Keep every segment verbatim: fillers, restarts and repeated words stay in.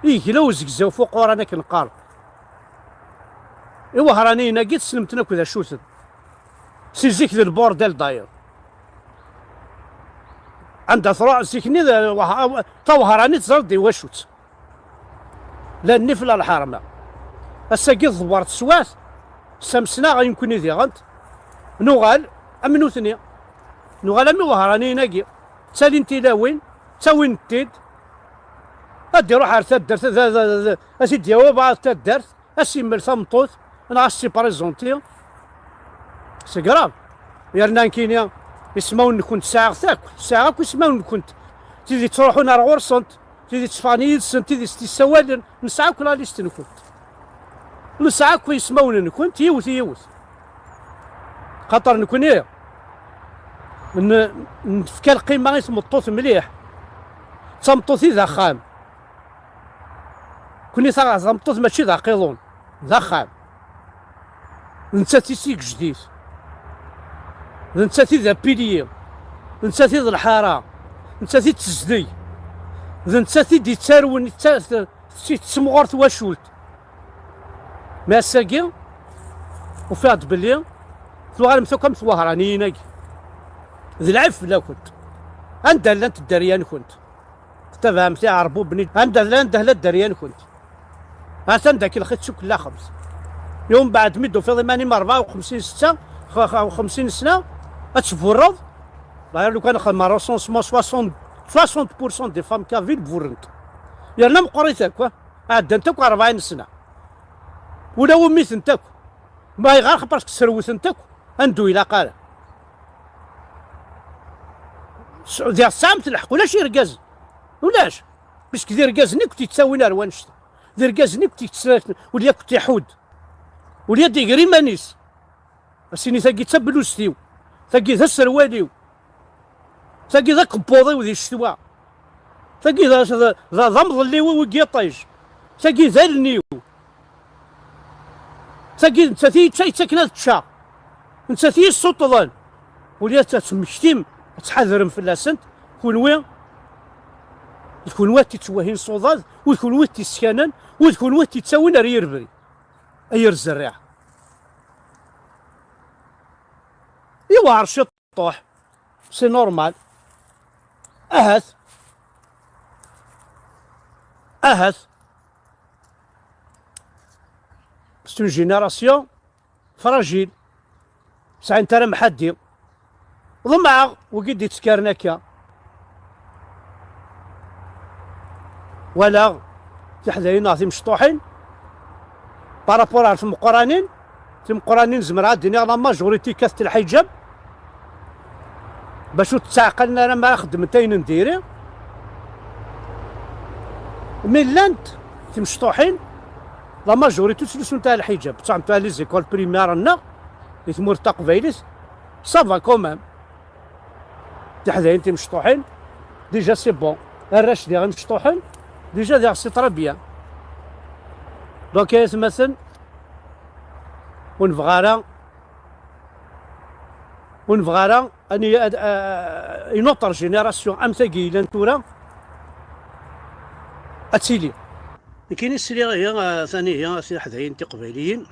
Yegla uzegzaw f uquran akken qqaren. Iwehṛaniyen-agi tessnem-ten akk d acu-ten. Si zik d lburdal d'ailleurs. Anda truḥ zik-nni d, wah-, tawehṛanit teẓriḍ d iwacu-tt. La nnif la lḥerma. Ass-agi tḍewwer teswiɛt, s amesnaɣ i nekkni diɣen. Nuɣal am nutni. Nuɣal am iwehṛaniyen-agi. Ttalin tilawin, ttawin-t-id. Ad d-iruḥ ar taddart, ad, ad, ad, ad t-id-yawi ɣer taddart, ad s-immel tameṭṭut, neɣ ad s-tt-iprezenti. C'est grave. Yerna nekkini, ismawen-nkent sɛiɣ-t akk, sɛiɣ akk ismawen-nkent. Tid yettruḥun ar ɣur-sent, tid yetteffɣen yid-sent, tid s-t-issawalen, nesɛa akk la liste-nkent. Nesɛa akk ismawen-nkent, yiwet, yiwet. Xaṭer nekkni, n-, nefka lqima i tmeṭṭut mliḥ. D tameṭṭut i d axxam. Kuni taɣ-, tameṭṭut mačči d aqiḍun, d axxam. D nettat i d tigejdit. D nettat i d apilyi. D nettat i d lḥara. D nettat i d tezdeg. D nettat i d-ittarwen, i d ta-, t-, t-, tettemɣur twacult. Mi ass-agi, ufiɣ-d belli tuɣalemt akk am twehṛaniyin-agi. D lɛib fell-akent. Anda llant dderya-nkent? Tettabaɛemt iɛerbuben-, anda, anda la dderya-nkent? Atan daki lxi ttukellaxemt. Yum beɛd mi d-tufiḍ iman-im rebɛa u xemsin setta, x-, x-, xemsin sna, ad tburreḍ. Ḍahir lukan xedmeɣ recensement, soixante, soixante pour cent des femmes kabyles burrent. Yerna meqqrit akk, ah. Ɛeddant akk rebɛin sna. Ula umitent akk. Ma ayɣer? Parce que srewtent akk anda ur ilaq ara. S-, diɣ tesɛamt lḥeqq, ulac irgazen. Ulac. Parce que d irgazen i kent-yettawin ar wannect-a. D irgazen i kent-yettawin, ula ad kent-iḥudd. Ula ad iger iman-is. Ad s-yini tagi d tabluzt-iw. Tagi d aserwal-iw. Tagi d akebbuḍ-iw di ccetwa. Tagi d, d, d, d amḍelliw-iw i yiṭij. Tagi d allen-iw. Tagi d nettat i yečča-, yettaken ad ččeɣ. Nettat i yi-ssuṭṭḍen. Ula ad temmektim, ad tḥadrem fell-asent, kunwi, d kunwi ad t-ittwehhin s uḍad, u d kunwi ad t-iskanen, u d kunwi ad t-ittawin ar yirbri. Ay ar zerriɛa. Yewɛer ciṭ. Ṭuḥ. C'est normal. Ahat. Ahat. C'est une génération fragile. Sɛin tara mḥaddi. Ḍemɛeɣ, wigi d-ittkaren akka. Walaɣ tiḥdayin neɣ timecṭuḥin, par rapport ar tmeqqranin, timeqqranin zemreɣ ad d-iniɣ la majorité kkatent lḥiǧab, bac ur ttɛeqqalen ara mi ara xeddment ayen n diri. Mi llant timecṭuḥin, la majorité ur ttlussunt ara lḥiǧab. Ttɛemt ara les écoles primaires-nneɣ di tmurt taqbaylit, ça va quand même. Tiḥdayin timecṭuḥin, déjà c'est bon. Arrac diɣ imecṭuḥen, déjà diɣ c'est très bien. Donc ay atmaten, ur nebɣa ara, ur nebɣa ara ani-, ad, euh, une autre génération am tagi yellan tura ad tili. Nekkini sliɣ ihi, euh, tani ihi, a tiḥdayin tiqbayliyin.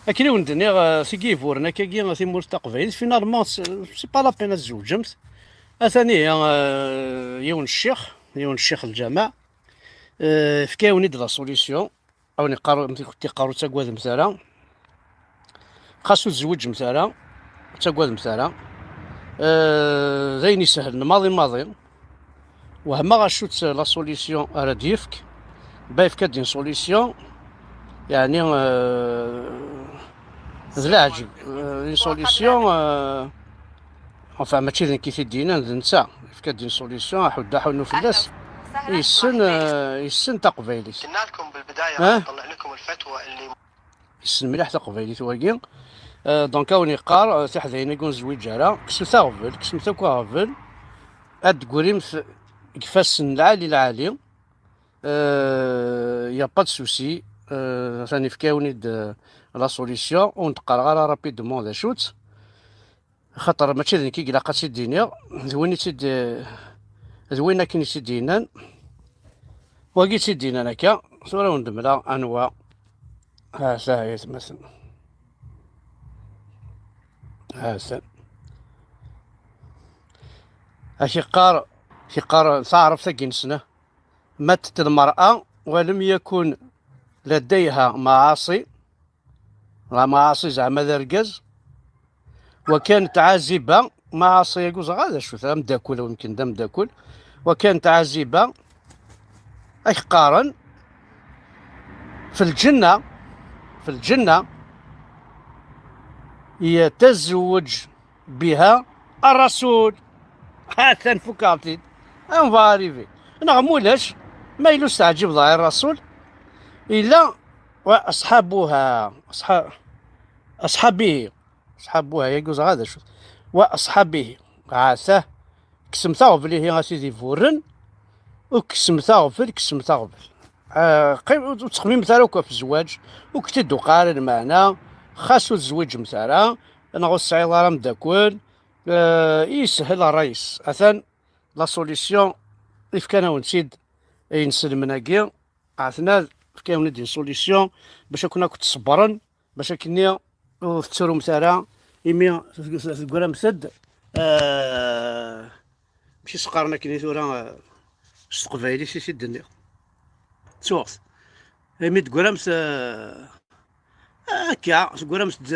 Akken i wen-d-nniɣ, eh, tigi iburen akkagi, eh, timurt taqbaylit, finalement, c'est, c'est pas la peine ad tzewǧemt. Atan ihi, eh, yiwen ccix, yiwen ccix lǧameɛ, eh, yefka-yawen-id la solution. A wen-iqqar, a wen-iqqar ur ttagademt ara. Xas ur tezwiǧemt ara, ur ttagademt ara. Eh, d ayen isehlen maḍi maḍi. Wehmeɣ acu-tt la solution ara d-yefk. Ba yefka-d une solution, yeɛni, euh, d leɛǧeb. Euh, une solution, euh, enfin, mačči d nekk i t-id-yennan, d netta. Yefka-d une solution, aḥuddu aḥunnu fell-as. Yessen, euh, yessen taqbaylit. Hein? Yessen mliḥ taqbaylit wagi. Euh, donc, a wen-iqqar, euh, tiḥdayin-agi ur nezwiǧ ara, kkset aɣbel, kksemt akk aɣbel, ad d-tegrimt deg ifassen lɛali lɛali. Euh, y a pas de souci. Euh, atan yefka-yawen-id, euh, la solution, ur n-d-qqareɣ ara rapidement d acu-tt. Axaṭer mačči d nekk i ilaq ad tt-id-iniɣ, d win i tt-id-, d win akken i tt-id-yennan. Wagi tt-id-yennan akka, tura ur ndemmleɣ anwa. Ha-t-a ay atmaten. Ha-t-an. Ak-iqqar, ak-iqqar taɛrabt-agi-nsen, ماتت المرأة ولم يكن لديها معاصي. La معاصي زعما d argaz. وكانت عازبة، معاصي يقول زعما هذا شو، ثلاثة مداكل، ويمكن دا مداكل. وكانت عازبة، أي قارن، في الجنة، في الجنة يتزوج بها الرسول. هذا نفكرتي. On va arriver. نعم، ولاش ما يلوش تعجب ظاهر الرسول إلا وأصحابها، أصحاب، أصحابه، أصحابها يجوز هذا شو، وأصحابه. عاساه. كسم ثغبل هي غاسي دي فورن، وكسم ثغبل، كسم ثغبل. آه، قيم وتخميم مثلا في الزواج، وكتد وقال المعنى، خاصو الزواج مثلا، أنا غو السعيد راه مداكل، آه، يسهل الرئيس. أثن la solution، إف كان ونسيد، ينسلمناكي، عثنا كاين دي solution باش كنا كنت صبرن، باش كني وتسرو مثلا، إمي تقرا مسد، آه، ماشي سقارنا كني ثورة، آه، ستقبايلي سي سي الدنيا. سوغت. إمي تقرا مس-، آه، هكا، تقرا مس-،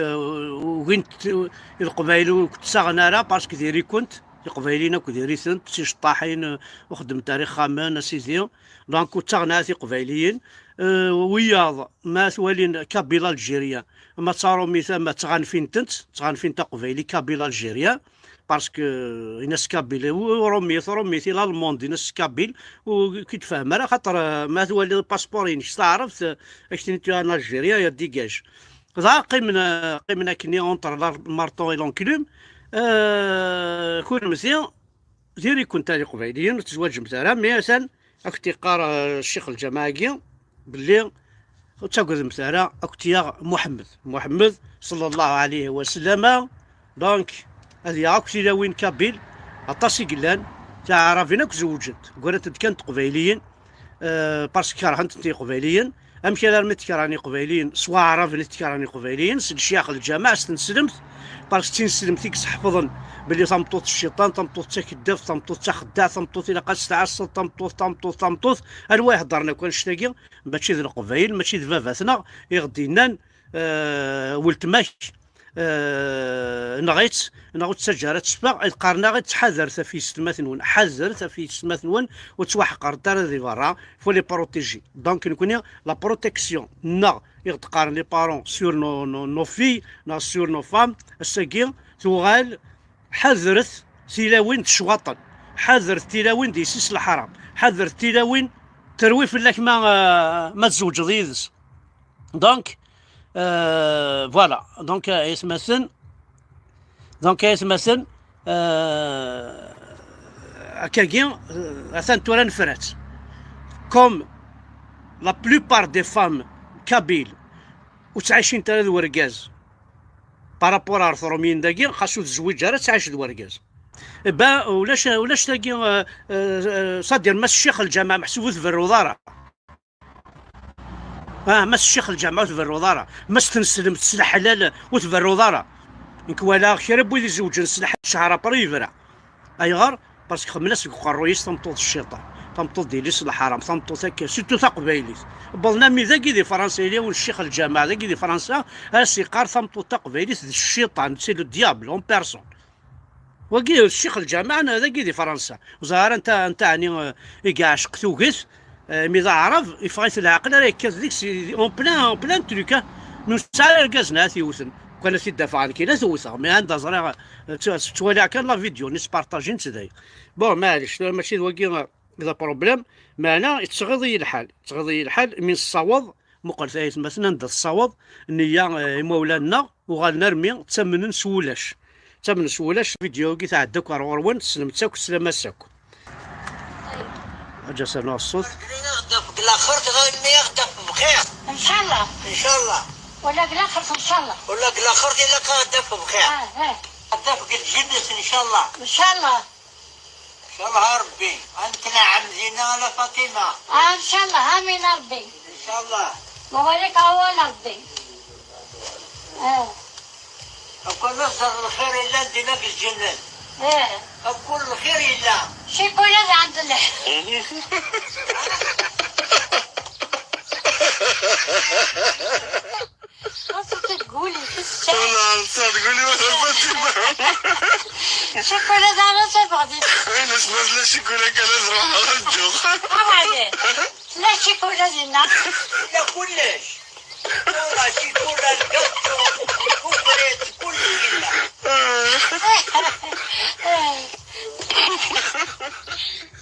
وين ت-، القبايل وكنت ساغن أرا، باسكو ديري كنت، القبايلين أكو ديري سنت، سي شطاحين، آه، وخدم تاريخ خامان، أسيدي. دونك، وتغنى في قبايليين. أه، وياض، ما ثوالين كابيل الجيريان. ما ترومي ثما تغنفين تنت، تغنفين تقبايلي كابيل الجيريان. باسكو، إناس كابيل، ورومي، رومي في لالموند، إناس كابيل، وكي تفهم، راه خاطر، آه، ما ثوالي الباسبورين، تعرفت، آه، اكتني تو ان الجيريان، يا ديجاج. ضا قيمنا، قيمنا كني اونتر مارطون اي لونكلوم. أه، كل مزيان، ديري كنت تاني قبايليين وتزوج مثلا، مي أسان أكو تيقار، آه، الشيخ الجماعي باللي تاقد مثلا أكو تياغ محمد، محمد صلى الله عليه وسلم. دونك، هذه أكو تيلاوين كابيل، أطاس يقلان، تاع عربين أكو زوجت، قالت كانت قبايليين، آه، باسكو كرهنت نتي قبايليين. أمشي على رميت كراني قبايليين، سوا عرب نت كراني قبايليين، سد شياخ الجامع، ستنسلمت، باسكو تنسلمت يك سحفظن بلي تمطوط الشيطان، تمطوط تكدف، تمطوط تخدع، تمطوط إلا قد استعصت، تمطوط، تمطوط، تمطوط. أنوا يهضرنا كون شتاقي، ماشي ذ القبايل، ماشي ذ باباتنا، يغدينان، آه، ولتماك. آه، نغيت، نغيت سجارة تشفى، قارنا غير تحذر في ستمات نون، حذر في ستمات نون، وتوحقر دار ذي برا، فو لي بروتيجي. دونك نكوني لا بروتيكسيون، نغ، يغتقار لي بارون سور نو، نو، نو في، نغ سور نو فام، الساقي، ثوغال، حذرت تيلاوين تشواطن، حذرت تيلاوين ديسيس الحرام، حذرت تيلاوين تروي فلاك ما، آه، ما تزوجض يدس. دونك، آه، فوالا. دونك، آه، يسمسن. دونك، آه، يسمسن. آه، أكاكي، آه، أثان تورا نفرات. كوم لا بلوبار دي فام كابيل وتعيشين ترى ذو ورقاز. بارابور على الروميين داكي، خاصو تزوج راه تعيش ذو ورقاز. با، ولاش، ولاش تاكي، آه، آه، آه، صدر مس الشيخ الجامع محسوب ذو الروضارة. اه، مس الشيخ الجامع وتبرو ضارة، مس تنسلم تسلح حلال وتبرو ضارة. نكوالا خير بويدي زوجن سلح شعر بريفرا. ايغر؟ باسكو خمنا سك قرويس تمطوط الشيطان، تمطوط ديليس الحرام، تمطوط هكا، سيرتو تقبايليت. بلنا مي ذاكي دي فرنسا، اليوم الشيخ الجامع ذاكي دي فرنسا، اسي قار تمطوط تقبايليت الشيطان، سي لو ديابل اون بيرسون. وقيل الشيخ الجامع، أنا ذاكي دي فرنسا. وزهر أنت، أنت يعني، آه، إيكا عشق توقيت، آه، مي ذا عرب، يفغيت العقل، راه يكاد ديك سي، اون بلان، اون بلان تروك، آه. نسعى ركازنا هاتي وثن. كان سي دافع عن كينا توثا، مي عندها زريغ، آه، ت-، توالي كان لا فيديو، نسبارطاجي نتداي. بون، معليش، ماشي ذوقي، آه، ذا بروبليم. معنا، يتغضي الحال، يتغضي الحال، من الصواب، مقلت آية مثلا، دا الصواب، نية، آه، مولانا، وغالنا رمي، تمنن سولاش. تمنن سولاش، فيديو كي تعدى كار غروان، تسلم تاك، تسلم مساك. أجا سنة الصوت. غدا في الآخر تغني غدا بخير. إن شاء الله. إن شاء الله. ولا في الآخر إن شاء الله. ولا في الآخر إلا غدا بخير. آه، آه. غدا في الجنة إن شاء الله. إن شاء الله. Incallah Rebbi, ad nettnaɛam dinna a la Fatima. Ah, incallah, amin a Rebbi. Incallah. Mawalik awal a Rebbi. Ah, Akk ad neẓer lxir yellan dinna deg lǧennet. eh. Akk lxir yella. Ccikula d ɛend leh. Xas tguli tessay. Wala, nsar tguli wala Fatima. Ccikula d ara sabeɣ di. Ayen asma tella ccikula kan ad ruḥeɣ ad ǧǧuɣ. Awale. La ccikula dinna. Yella kullec. Wala ccikula, lgaṭu, lkufrit, kullec yella.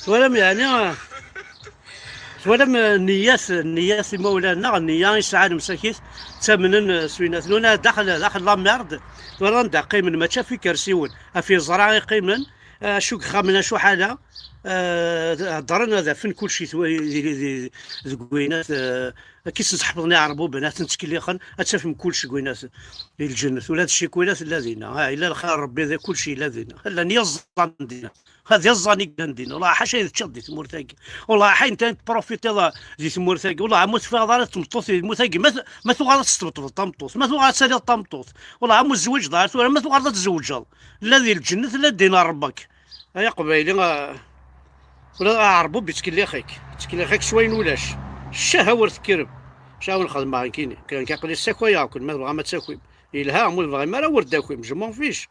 Twalam yeɛni, twalam, eh, nniyat, nniyat imawlan-nneɣ, nniya i sɛan msakit, ttamnen, eh, s winat-nwen, eh, daxel, daxel la merde, twalaḍ anda qqimen, mačči ɣef ikersiwen, ɣef iẓra i qqimen, eh, acu deg ixxamen, acu ḥala, eh, heddren ad afen kulci twa-, di, di, di, deg winat, eh, Akka i sen-sḥefḍen iɛerbuben, ad ten-ttkellixen, ad tafem kullec deg winat, di lǧennet, ula d ccikula tella dinna, ah, yella lxir n Rebbi, d kullec yella dinna, llan yiẓẓan dinna, ad iẓẓan i yellan dinna, wala ḥaca i teččiḍ di tmurt-agi, wala ḥayen kan tprofitiḍ di tmurt-agi, wala ma ur teffiɣeḍ ara d tmeṭṭut di tmurt-agi, ma t-, ma tuɣaleḍ ad tesṭebṭbeḍ tameṭṭut, ma tuɣaleḍ ad taliḍ tameṭṭut, wala ma ur tzewǧeḍ ara tura, ma tuɣaleḍ ad tzewǧeḍ, la di lǧennet, la ddin n Rebbi-k. Ay aqbayli, ah, ula d aɛerbub yettkellix-ik, yettkellix-ik s wayen ulac. Ccah, awer tekkrem. Ccah, awen xedmeɣ nekkini. Kan aql-i ssakayeɣ-ken, ma tebɣam ad takim. Yelha, ma ur tebɣim ara, ur d-takim. Je m'en fiche.